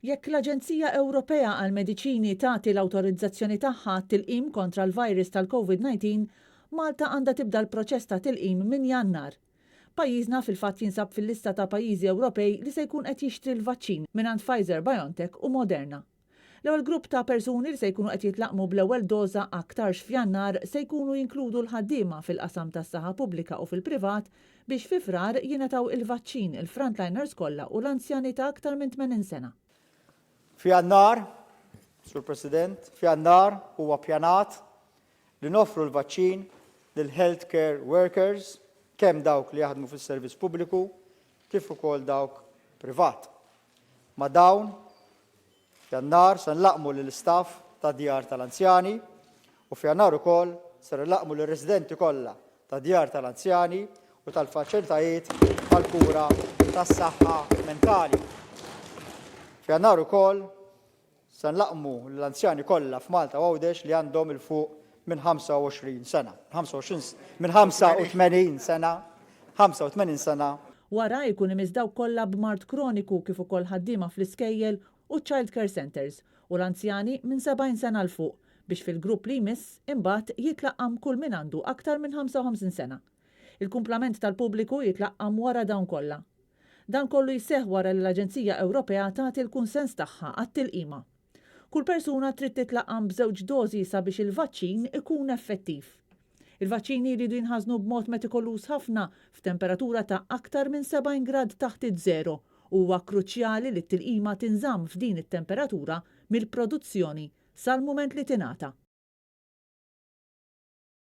Jekk l-Aġenzija Ewropea għall-Mediċini tagħti l-awtorizzazzjoni tagħha għat-tilqim kontra l-virus tal-Covid-19, Malta għandha tibda l-proċess ta' tilqim minn Jannar. Pajjiżna fil-fatt jinsab fil-lista ta' pajjiżi Ewropej li se jkun qed jixtri l-vaċċin mingħand Pfizer-BioNTech u Moderna. L-ewwel grupp ta' persuni li se jkunu qed jitlaqqmu bl-ewwel doża aktarx f'Jannar se jkunu jinkludu l-ħaddiema fil-qasam tas-saħħa pubblika u fil-privat biex fi Frar jingħataw il-vaċċin il-frontliners kollha u l-anzjani ta' aktar minn 80 sena. F'Jannar, Sur President, f'Jannar huwa ppjanat li noffru l-vaċċin lill-healthcare workers, kemm dawk li jaħdmu fis-servizz pubbliku kif ukoll dawk privat. Ma' dawn, f'Jannar se nlaqqmu lill-istaff tad-djar tal-anzjani u f'Jannar ukoll ser inlaqqmu lir-residenti kollha tad-djar tal-anzjani u tal-faċilitajiet għall-kura tas-saħħa mentali. F'Jannar ukoll se nlaqqmu lill-anzjani kollha f'Malta u Għawdex li għandhom 'il fuq minn 25 sena, 25, minn 85 sena, 85 sena. Wara jkun imiss dawk kollha b'mard kroniku kif ukoll ħaddiema fl-iskejjel u child care centres u l-anzjani minn 70 sena 'l fuq biex fil-grupp li jmiss imbagħad jitlaqqam kull min għandu aktar minn 55 sena. Il-kumplament tal-pubbliku jitlaqqam wara dawn kollha. Dan kollu jseħħ wara li l-Aġenzija Ewropea tagħti l-kunsens tagħha għat-tilqima. Kull persuna trid titlaqqam b'żewġ dożi sabiex il-vaċċin ikun effettiv. Il-vaċċini jridu jinħażnu b'mod metikoluż ħafna f'temperatura ta' aktar minn 70 grad taħt iż-żero u huwa kruċjali li t-tilqima tinżamm f'din it-temperatura mill-produzzjoni sal-mument li tingħata.